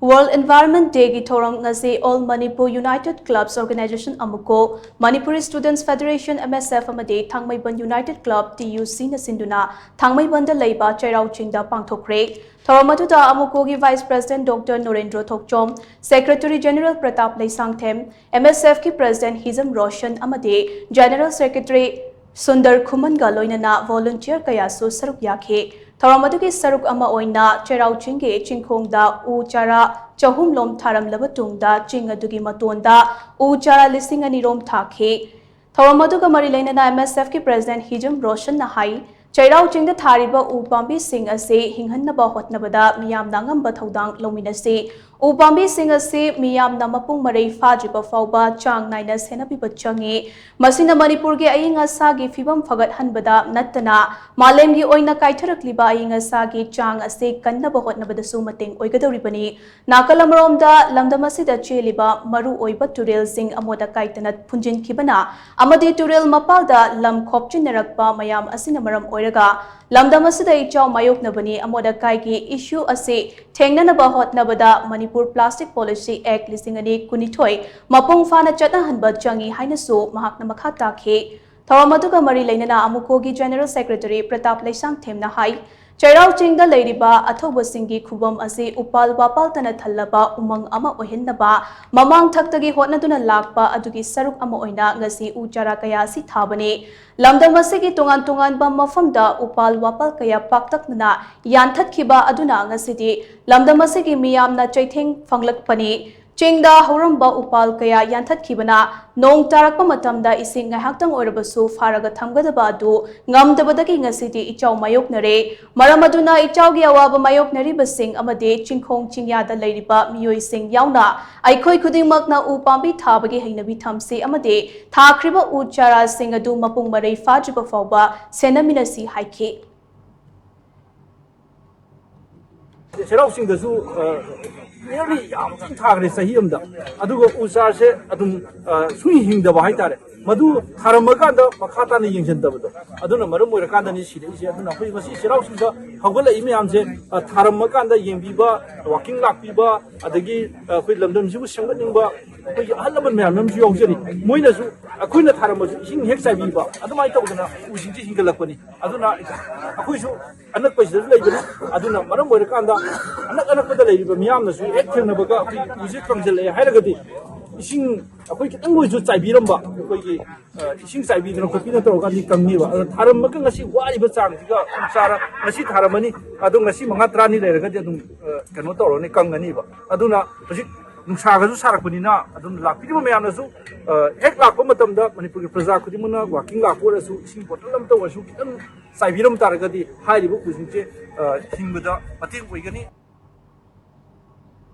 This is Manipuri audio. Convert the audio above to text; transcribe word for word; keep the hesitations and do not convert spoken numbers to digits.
World Environment Day ꯒꯤ ꯊꯧꯔꯝ ꯉꯁꯤ All Manipur United Clubs Organization, ꯑꯃꯨꯀꯣ, Manipuri Students Federation, M S F, ꯑꯃꯗꯤ ꯊꯥꯡꯃꯩꯕꯟ United Club, T U C, ꯅ ꯁꯤꯟꯗꯨꯅ ꯊꯥꯡꯃꯩꯕꯟꯗ ꯂꯩꯕ ꯆꯩꯔꯥꯎ ꯆꯤꯡꯗ ꯄꯥꯡꯊꯣꯛꯈ꯭ꯔꯦ꯫ ꯊꯧꯔꯝ ꯑꯗꯨꯗ ꯑꯃꯨꯀꯣꯒꯤ Vice President Doctor ꯅꯣꯔꯦꯟꯗ꯭ꯔꯣ ꯊꯣꯛꯆꯣꯝ, Secretary General Pratap Leishangthem, M S F ꯀꯤ President ꯍꯤꯖꯝ ꯔꯣꯁꯟ ꯑꯃꯗꯤ General Secretary ꯁꯨꯟꯗꯔ ꯈꯨꯃꯟꯒ ꯂꯣꯏꯅꯅ volunteer ꯀꯌꯥꯁꯨ ꯁꯔꯨꯛ ꯌꯥꯈꯤ꯫ ꯊꯧꯔꯝ ꯑꯗꯨꯒꯤ ꯁꯔꯨꯛ ꯑꯃ ꯑꯣꯏꯅ ꯆꯩꯔꯥꯎ ꯆꯤꯡꯒꯤ ꯆꯤꯡꯈꯣꯡꯗ ꯎ ꯆꯥꯔꯥ ꯆꯍꯨꯝ ꯂꯣꯝ ꯊꯥꯔꯝꯂꯕ ꯇꯨꯡꯗ ꯆꯤꯡ ꯑꯗꯨꯒꯤ ꯃꯇꯣꯟꯗ ꯎ ꯆꯥꯔꯥ ꯂꯤꯁꯤꯡ ꯑꯅꯤ ꯔꯣꯝ ꯊꯥꯈꯤ꯫ ꯊꯧꯔꯝ ꯑꯗꯨꯒ ꯃꯔꯤ ꯂꯩꯅꯅ M S F ꯀꯤ President ꯍꯤꯖꯝ ꯔꯣꯁꯟꯅ ꯍꯥꯏ, ꯆꯩꯔꯥꯎ ꯆꯤꯡꯗ ꯊꯥꯔꯤꯕ ꯎ ꯄꯥꯝꯕꯤꯁꯤꯡ ꯑꯁꯤ ꯍꯤꯡꯍꯟꯅꯕ ꯍꯣꯠꯅꯕꯗ ꯃꯤꯌꯥꯝꯅ ꯑꯉꯝꯕ ꯊꯧꯗꯥꯡ ꯂꯧꯃꯤꯟꯅꯁꯤ꯫ ꯎ ꯄꯥꯝꯕꯤꯁꯤꯡ ꯑꯁꯤ ꯃꯤꯌꯥꯝꯅ ꯃꯄꯨꯡ ꯃꯔꯩ ꯐꯥꯗ꯭ꯔꯤꯕ ꯐꯥꯎꯕ ꯆꯥꯡ ꯅꯥꯏꯅ ꯁꯦꯟꯅꯕꯤꯕ ꯆꯪꯏ꯫ ꯃꯁꯤꯅ ꯃꯅꯤꯄꯨꯔꯒꯤ ꯑꯏꯪ ꯑꯁꯥꯒꯤ ꯐꯤꯕꯝ ꯐꯒꯠꯍꯟꯕꯗ ꯅꯠꯇꯅ ꯃꯥꯂꯦꯝꯒꯤ ꯑꯣꯏꯅ ꯀꯥꯏꯊꯔꯛꯂꯤꯕ ꯑꯏꯪ ꯑꯁꯥꯒꯤ ꯆꯥꯡ ꯑꯁꯤ ꯀꯟꯅꯕ ꯍꯣꯠꯅꯕꯗꯁꯨ ꯃꯇꯦꯡ ꯑꯣꯏꯒꯗꯧꯔꯤꯕꯅꯤ꯫ ꯅꯥꯀꯜ ꯑꯃꯔꯣꯝꯗ ꯂꯝꯗꯝ ꯑꯁꯤꯗ ꯆꯦꯜꯂꯤꯕ ꯃꯔꯨ ꯑꯣꯏꯕ ꯇꯨꯔꯦꯜꯁꯤꯡ ꯑꯃꯣꯠ ꯑꯀꯥꯏꯇꯅ ꯐꯨꯟꯖꯤꯟꯈꯤꯕꯅ ꯑꯃꯗꯤ ꯇꯨꯔꯦꯜ ꯃꯄꯥꯜꯗ ꯂꯝ ꯈꯣꯞꯆꯤꯟꯅꯔꯛꯄ ꯃꯌꯥꯝ ꯑꯁꯤꯅ ꯃꯔꯝ ꯑꯣꯏꯔꯒ ꯂꯝꯗꯝ ꯑꯁꯤꯗ ꯏꯆꯥꯎ ꯃꯥꯌꯣꯛꯅꯕꯅꯤ꯫ ꯑꯃꯣꯠ ꯑꯀꯥꯏꯒꯤ issue ꯑꯁꯤ ꯊꯦꯡꯅꯅꯕ ꯍꯣꯠꯅꯕꯗ Manipur Plastic Policy Act ꯂꯤꯁꯤꯡ ꯑꯅꯤ ꯀꯨꯟꯅꯤꯊꯣꯏ ꯃꯄꯨꯡ ꯐꯥꯅ ꯆꯠꯅꯍꯟꯕ ꯆꯪꯏ ꯍꯥꯏꯅꯁꯨ ꯃꯍꯥꯛꯅ ꯃꯈꯥ ꯇꯥꯈꯤ꯫ ꯊꯧꯔꯝ ꯑꯗꯨꯒ ꯃꯔꯤ ꯂꯩꯅꯅ ꯑꯃꯨꯀꯣꯒꯤ General Secretary ꯄ꯭ꯔꯇꯥꯞ ꯂꯩꯁꯥꯡꯊꯦꯝꯅ ꯍꯥꯏ, ꯆꯩꯔꯥꯎ ꯆꯤꯡꯗ ꯂꯩꯔꯤꯕ ꯑꯊꯧꯕꯁꯤꯡꯒꯤ ꯈꯨꯕꯝ ꯑꯁꯤ ꯎꯄꯥꯜ ꯋꯥꯄꯥꯜꯇꯅ ꯊꯜꯂꯕ ꯎꯃꯪ ꯑꯃ ꯑꯣꯏꯍꯟꯅꯕ ꯃꯃꯥꯡ ꯊꯛꯇꯒꯤ ꯍꯣꯠꯅꯗꯨꯅ ꯂꯥꯛꯄ ꯑꯗꯨꯒꯤ ꯁꯔꯨꯛ ꯑꯃ ꯑꯣꯏꯅ ꯉꯁꯤ ꯎ ꯆꯥꯔꯥ ꯀꯌꯥ ꯑꯁꯤ ꯊꯥꯕꯅꯤ꯫ ꯂꯝꯗꯝ ꯑꯁꯤꯒꯤ ꯇꯣꯉꯥꯟ ꯇꯣꯉꯥꯟꯕ ꯃꯐꯝꯗ ꯎꯄꯥꯜ ꯋꯥꯄꯥꯜ ꯀꯌꯥ ꯄꯥꯛꯇꯛꯅꯅ ꯌꯥꯟꯊꯠꯈꯤꯕ ꯑꯗꯨꯅ ꯉꯁꯤꯗꯤ ꯂꯝꯗꯝ ꯑꯁꯤꯒꯤ ꯃꯤꯌꯥꯝꯅ ꯆꯩꯊꯦꯡ ꯐꯪꯂꯛꯄꯅꯤ꯫ ꯆꯤꯡꯗ ꯍꯧꯔꯝꯕ ꯎꯄꯥꯜ ꯀꯌꯥ ꯌꯥꯟꯊꯠꯈꯤꯕꯅ ꯅꯣꯡ ꯇꯥꯔꯛꯄ ꯃꯇꯝꯗ ꯏꯁꯤꯡ ꯉꯥꯏꯍꯥꯛꯇꯪ ꯑꯣꯏꯔꯕꯁꯨ ꯐꯥꯔꯒ ꯊꯝꯒꯗꯕ ꯑꯗꯨ ꯉꯝꯗꯕꯗꯒꯤ ꯉꯁꯤꯗꯤ ꯏꯆꯥꯎ ꯃꯥꯌꯣꯛꯅꯔꯦ꯫ ꯃꯔꯝ ꯑꯗꯨꯅ ꯏꯆꯥꯎꯒꯤ ꯑꯋꯥꯕ ꯃꯥꯌꯣꯛꯅꯔꯤꯕꯁꯤꯡ ꯑꯃꯗꯤ ꯆꯤꯡꯈꯣꯡ ꯆꯤꯡꯌꯥꯗ ꯂꯩꯔꯤꯕ ꯃꯤꯑꯣꯏꯁꯤꯡ ꯌꯥꯎꯅ ꯑꯩꯈꯣꯏ ꯈꯨꯗꯤꯡꯃꯛꯅ ꯎ ꯄꯥꯝꯕꯤ ꯊꯥꯕꯒꯤ ꯍꯩꯅꯕꯤ ꯊꯝꯁꯤ ꯑꯃꯗꯤ ꯊꯥꯈ꯭ꯔꯤꯕ ꯎ ꯆꯥꯔꯥꯁꯤꯡ ꯑꯗꯨ ꯃꯄꯨꯡ ꯃꯔꯩ ꯐꯥꯗ꯭ꯔꯤꯕ ꯐꯥꯎꯕ ꯁꯦꯟꯅꯃꯤꯟꯅꯁꯤ ꯍꯥꯏꯈꯤ꯫ ꯆꯩꯔꯥꯎ ꯆꯤꯡꯗꯁꯨ, ꯑ, nearly ꯌꯥꯝ ꯊꯤꯅ ꯊꯥꯈ꯭ꯔꯦ ꯆꯍꯤ ꯑꯃꯗ꯫ ꯑꯗꯨꯒ ꯎ ꯆꯥꯔꯁꯦ ꯑꯗꯨꯝ, ꯑ, ꯁꯨꯡꯍꯤꯡ ꯍꯤꯡꯗꯕ ꯍꯥꯏꯇꯥꯔꯦ꯫ ꯃꯗꯨ ꯊꯥꯔꯝꯃꯀꯥꯟꯗ ꯃꯈꯥ ꯇꯥꯅ ꯌꯦꯡꯁꯤꯟꯗꯕꯗꯣ, ꯑꯗꯨꯅ ꯃꯔꯝ ꯑꯣꯏꯔꯀꯥꯟꯗꯅꯤ ꯁꯤꯔꯛꯏꯁꯦ꯫ ꯑꯗꯨꯅ ꯑꯩꯈꯣꯏ ꯉꯁꯤ ꯆꯩꯔꯥꯎ ꯆꯤꯡꯗ ꯍꯧꯒꯠꯂꯛꯏ ꯃꯌꯥꯝꯁꯦ, ꯑ, ꯊꯥꯔꯝꯃꯀꯥꯟꯗ ꯌꯦꯡꯕꯤꯕ, ꯋꯥꯀꯤꯡ ꯂꯥꯛꯄꯤꯕ, ꯑꯗꯒꯤ, ꯑ, ꯑꯩꯈꯣꯏ ꯂꯝꯗꯝꯁꯤꯕꯨ ꯁꯦꯝꯒꯠꯅꯤꯡꯕ ꯑꯩꯈꯣꯏꯒꯤ ꯑꯍꯜ ꯂꯃꯟ ꯃꯌꯥꯝ ꯑꯃꯁꯨ ꯌꯥꯎꯖꯔꯤ꯫ ꯃꯣꯏꯅꯁꯨ ꯑꯩꯈꯣꯏꯅ ꯊꯥꯔꯝꯕꯁꯨ ꯏꯁꯤꯡ ꯍꯦꯛ ꯆꯥꯏꯕꯤꯕ, ꯑꯗꯨꯃꯥꯏꯅ ꯇꯧꯗꯅ ꯎꯁꯤꯡꯁꯦ ꯍꯤꯡꯒꯠꯂꯛꯄꯅꯤ꯫ ꯑꯗꯨꯅ ꯑꯩꯈꯣꯏꯁꯨ ꯑꯅꯛꯄꯁꯤꯗꯁꯨ ꯂꯩꯕꯅꯤ꯫ ꯑꯗꯨꯅ ꯃꯔꯝ ꯑꯣꯏꯔꯀꯥꯟꯗ ꯑꯅꯛ ꯑꯅꯛꯄꯗ ꯂꯩꯔꯤꯕ ꯃꯤꯌꯥꯝꯅꯁꯨ ꯍꯦꯛ ꯊꯦꯡꯅꯕꯒ ꯑꯩꯈꯣꯏꯒꯤ ꯎꯁꯦ ꯀꯪꯁꯤꯜꯂꯛꯑꯦ ꯍꯥꯏꯔꯒꯗꯤ ꯏꯁꯤꯡ ꯑꯩꯈꯣꯏ ꯈꯤꯇꯪ ꯑꯣꯏꯁꯨ ꯆꯥꯏꯕꯤꯔꯝꯕ ꯑꯩꯈꯣꯏꯒꯤ, ꯑ, ꯏꯁꯤꯡ ꯆꯥꯏꯕꯤꯗꯅ ꯈꯣꯠꯄꯤꯗꯅ ꯇꯧꯔꯀꯥꯟꯗꯤ ꯀꯪꯅꯤꯕ꯫ ꯑꯗꯣ ꯊꯥꯔꯝꯃꯒ ꯉꯁꯤ ꯋꯥꯔꯤꯕ ꯆꯥꯡꯁꯤꯒ ꯆꯞ ꯆꯥꯔ ꯉꯁꯤ ꯊꯥꯔꯝꯃꯅꯤ, ꯑꯗꯣ ꯉꯁꯤ ꯃꯉꯥ ꯇꯔꯥꯅꯤ ꯂꯩꯔꯒꯗꯤ ꯑꯗꯨꯝ, ꯑ, ꯀꯩꯅꯣ ꯇꯧꯔꯅꯤ, ꯀꯪꯉꯅꯤꯕ꯫ ꯑꯗꯨꯅ ꯍꯧꯖꯤꯛ ꯅꯨꯡꯁꯥꯒꯁꯨ ꯁꯥꯔꯛꯄꯅꯤꯅ ꯑꯗꯨꯝ ꯂꯥꯛꯄꯤꯔꯤꯕ ꯃꯌꯥꯝꯅꯁꯨ, ꯑ, ꯍꯦꯛ ꯂꯥꯛꯄ ꯃꯇꯝꯗ ꯃꯅꯤꯄꯨꯔꯒꯤ ꯄ꯭ꯔꯖꯥ ꯈꯨꯗꯤꯡꯃꯛꯅ ꯋꯥꯀꯤꯡ ꯂꯥꯛꯄ ꯑꯣꯏꯔꯁꯨ ꯏꯁꯤꯡ ꯕꯣꯇꯜ ꯑꯃꯇ ꯑꯣꯏꯔꯁꯨ ꯈꯤꯇꯪ ꯆꯥꯏꯕꯤꯔꯝ ꯇꯥꯔꯒꯗꯤ ꯍꯥꯏꯔꯤꯕ ꯎꯁꯤꯡꯁꯦ, ꯑ, ꯍꯤꯡꯕꯗ ꯃꯇꯦꯡ ꯑꯣꯏꯒꯅꯤ꯫